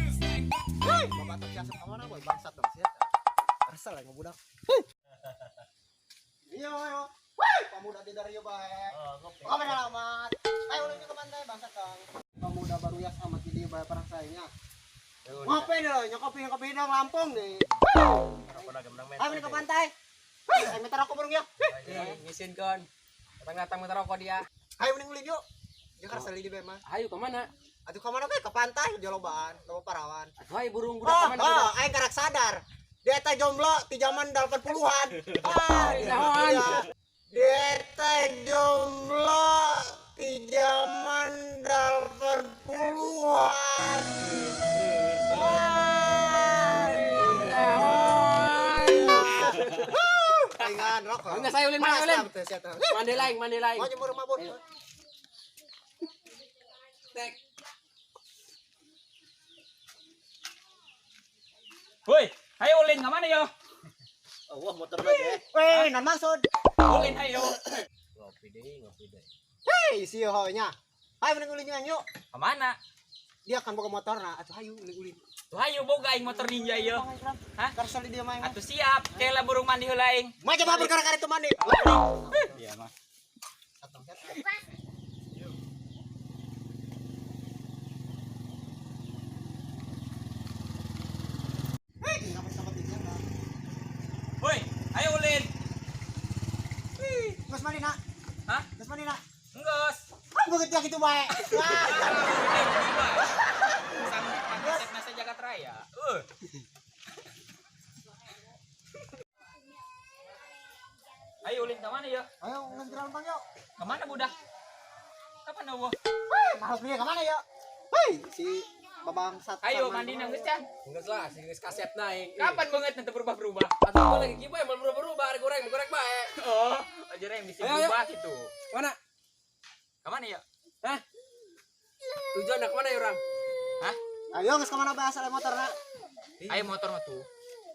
Bapak tak siasat kemana boy? Bangsat dong siap. Resel lah budak. Iya, ayo. Wih, pemuda di dari bae. Oh, alamat. Ayo ulin ke pantai bangsat dong. Pemuda baru ya sama di dia bae perang sayanya. Ngopi nih loh, nyokopi kopi dong Lampung nih. Ayo ke pantai. Wih, ayo minta rokok burung ya. Ngisin kon. Datang-datang minta rokok dia. Ayo mending ulin yuk. Dia kan resel di bae mah. Ayo kemana? Atuh kemana bae? Ke pantai di lobaan, loba parawan. Atuh ayo burung budak Oh, kemana oh, budak? aing karak sadar. Dia teh jomblo di zaman 80-an. Ah, Naon? iya. Dia teh jomblo di zaman 80-an. Ah, Ringan rokok. Enggak, saya ulin, mana ulin? Mandi lain, mandi lain. Mau jemur mabur. Tek. Woi, ayo ulin ke mana yo? Oh, wah motor lagi. Weh, non maksud. Ulin ayo. Ngopi deh, ngopi deh. Hei, si nya. Ayo mending ulin yuk. Kemana? Dia kan boga motor nah, atuh hayu ulin ulin. Tuh ayo boga aing motor ninja yo. Hah? Karsel dia main. Atuh siap, kela burung mandi heula aing. Macam apa perkara itu mandi? Iya mah. Woi, ayo ulin. Gus mandi nak? Hah? Gus mandi nak? Enggeus. Ah, begitu ya gitu bae. Wah. Sang konsep nasa jagat raya. Ayo ulin ke mana ya? Ayo nges gerak bang yuk. Kemana budak? Kapan eueuh? Wih, makhluk dia kemana yuk? Wih, si babangsat. Ayo mandi nang geus can. Geus lah, sing geus kasep naik. Kapan banget nanti berubah-berubah? Atuh gua lagi kieu bae, mal berubah-berubah, ari goreng, goreng bae. Oh, aja yang bisa Ayo, ayo. berubah gitu. Mana? Kemana ya? Hah? Tujuan nak kemana ya orang? Hah? Ayo nges kemana bae asal motor nak? Ayo motor mah tuh.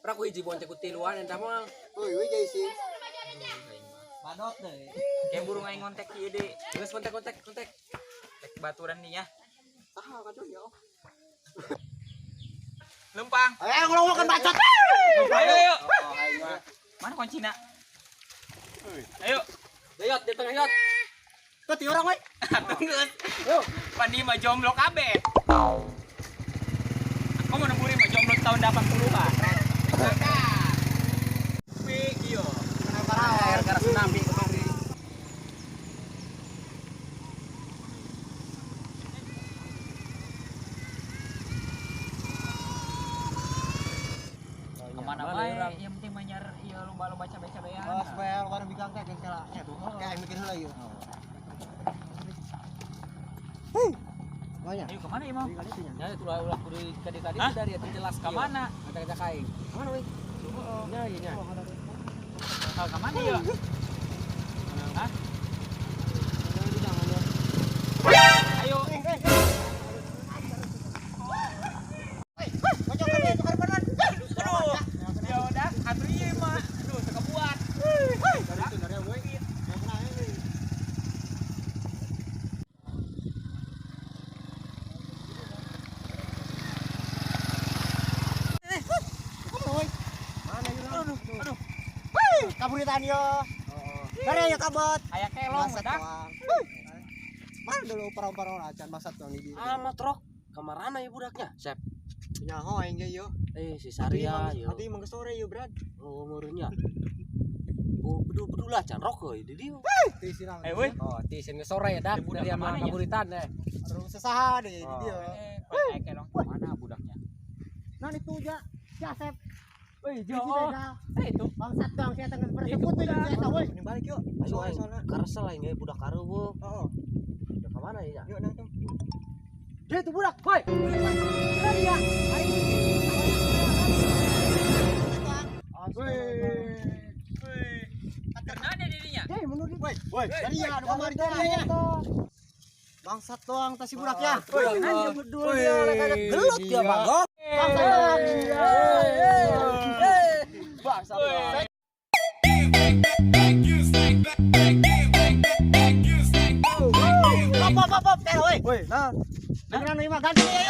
Pernah ku hiji bonceng ku tiluan eta mah. Wih, wih jadi sih. Badot deh. Kayak burung aing ngontek ieu deui. Geus kontak kontak kontak. Tek baturan nih ya. Saha kacau ya. Lempang. Ayo ngomong kan bacot. Ayo ayo. Mana kuncina? Ayo. Yot di tengah yot. Kok ti orang weh? Atuh geus. Pandi mah jomblo kabeh. Aku mau nemburi mah jomblo tahun 80-an. Pi iyo. Kenapa rawan? Gara-gara tsunami kemarin. Kemana bae? Yang penting mah nyar ieu lomba-lomba cabe-cabean. Oh, supaya lu kan bilang teh kela. Eh tuh, kayak aing mikir heula ieu. Hei. Banyak. Ayo kemana ya mau? Ya itu lah ulah kudu kadi-kadi Hah? dari itu jelas Ke mana? Ngajak-ngajak aing. Kemana weh? Nya ieu nya. Oh, kemana ya? Hah? Ayo. Aduh. Ya udah, atuh ieu mah. Aduh, teu kebuat. Aduh. Kaburitan yo. Dari ya kabot. Aya kelong Bangsat udah. doang. Mana dulu parang-parang acan bangsat doang di. Amat rok. Kamarana ya budaknya? Sep. Nyaho aing ge yo. Eh si Saria yo. Atuh emang sore yo, Brad. Oh umurnya. Oh bedul-bedul lah can rok euy di dieu. Teu silang. Eh, woi. Oh, ti sing sore ya dak Budak dari kemana ama ya? kaburitan deh. Terus sesaha deh di dieu. Eh, aya kelong kemana budaknya? Nah itu ja. Si Asep. Woi, Si Begal. Eh, itu. Bangsat doang si eta geus bersekutu jeung si eta woi. Ini balik yuk. Ayo Sore aing soalnya. karesel aing ge budak kareuweuh. Heeh. Udah kemana ya? Yuk nang tuh. Dia itu budak, woi. Berani ya. Wih. Karena dirinya. Hei, mundur di. Woi, woi, dari ya, anu kamari ya. Bangsat doang tas si budak ya. Woi, Bedul dia kayak gelut dia bagong. Bangsat doang. Bangsat. Woi. Pop, pop, pop, pop, woi. Woi, Ganti ayo.